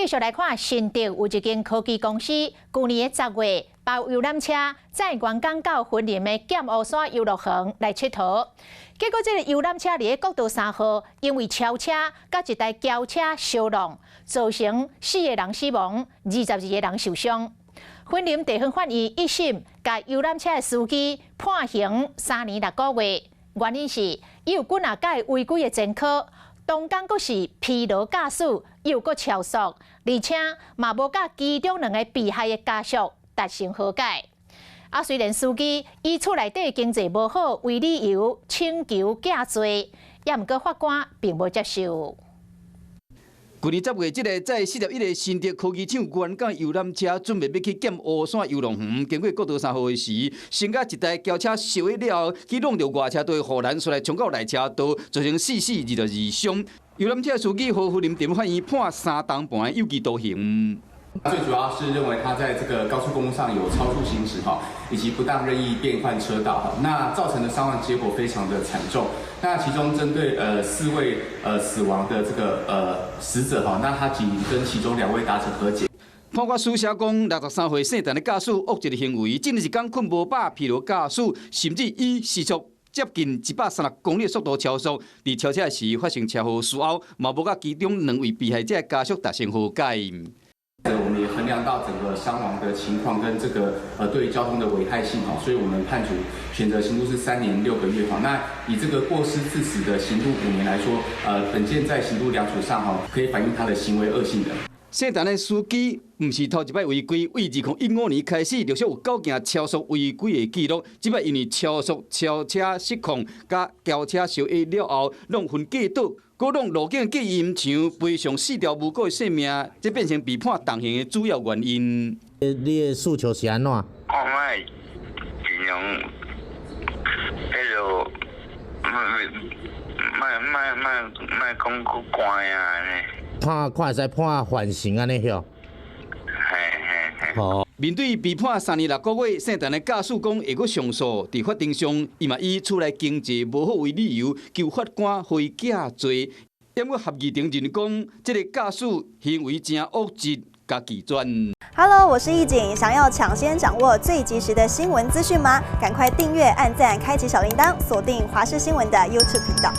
續來看，新竹有一間科技公司，舊年的10月，包遊覽車載員工到雲林的劍湖山遊樂園來𨑨迌，結果這个遊覽車佇咧國道3號，因為超車，佮一台轎車相挵，造成四个人死亡，22个人受傷。雲林地方法院一審，共遊覽車的司機判刑3年6個月，原因是伊有幾若擺違規的前科。當工閣是疲勞駕駛，又閣超速，而且嘛無佮其中兩个被害的家屬達成和解。啊，雖然司機以厝內底經濟無好為理由請求減罪，也毋過法官並無接受。舊年10月，這个載41个新竹科技廠員工遊覽車準備欲去劍湖山遊樂園，經過國道三號的時，先佮一台轎車相彼了後，去挵著外車道的護欄，煞來衝到內車道，造成四死22傷。遊覽車司機予雲林地方法院判3冬半的有期徒刑。最主要是認為他在這個高速公路上有超速行駛哈，以及不當任意變換車道哈，那造成的傷亡結果非常的慘重。那其中針對四位死亡的這個死者哈，那他僅跟其中兩位達成和解。判決書寫講，63歲姓陳的駕駛惡質的行為，這一工睏無飽、疲勞駕駛，甚至以時速接近130公里的速度超速，佇超車時發生車禍事後，嘛無佮其中兩位被害者家屬達成和解。我們也衡量到整個傷亡的情況跟這個對交通的危害性哈，所以我們判處選擇刑度是3年6個月哈。那以這個過失致死的刑度5年來說，本件在刑度量處上哈，可以反映他的行為惡性的。姓陳的司機毋是頭一擺違規，對2015年開始，陸續有九件超速違規的記錄。這擺因為超速、超車失控，佮轎車相彼了後，挵分隔島，閣挵路景隔音牆，賠償四條無辜的性命，這變成被判重刑的主要原因。你的訴求是按怎？我莫盡量，彼落，莫莫莫莫莫講閣懸啊按呢。判看會使判緩刑按呢許？嘿嘿嘿。哦。面對被判3年6個月，姓陳的駕駛講會閣上訴，佇法庭上，伊嘛以厝內經濟無好為理由，求法官予伊減罪。毋過合議庭認為講，這个駕駛行為誠惡質，共拒絕。 Hello，我是易景，想要搶先掌握最及時的新聞資訊嗎？趕快訂閱、按讚、開啟小鈴鐺，鎖定華視新聞的 YouTube 頻道。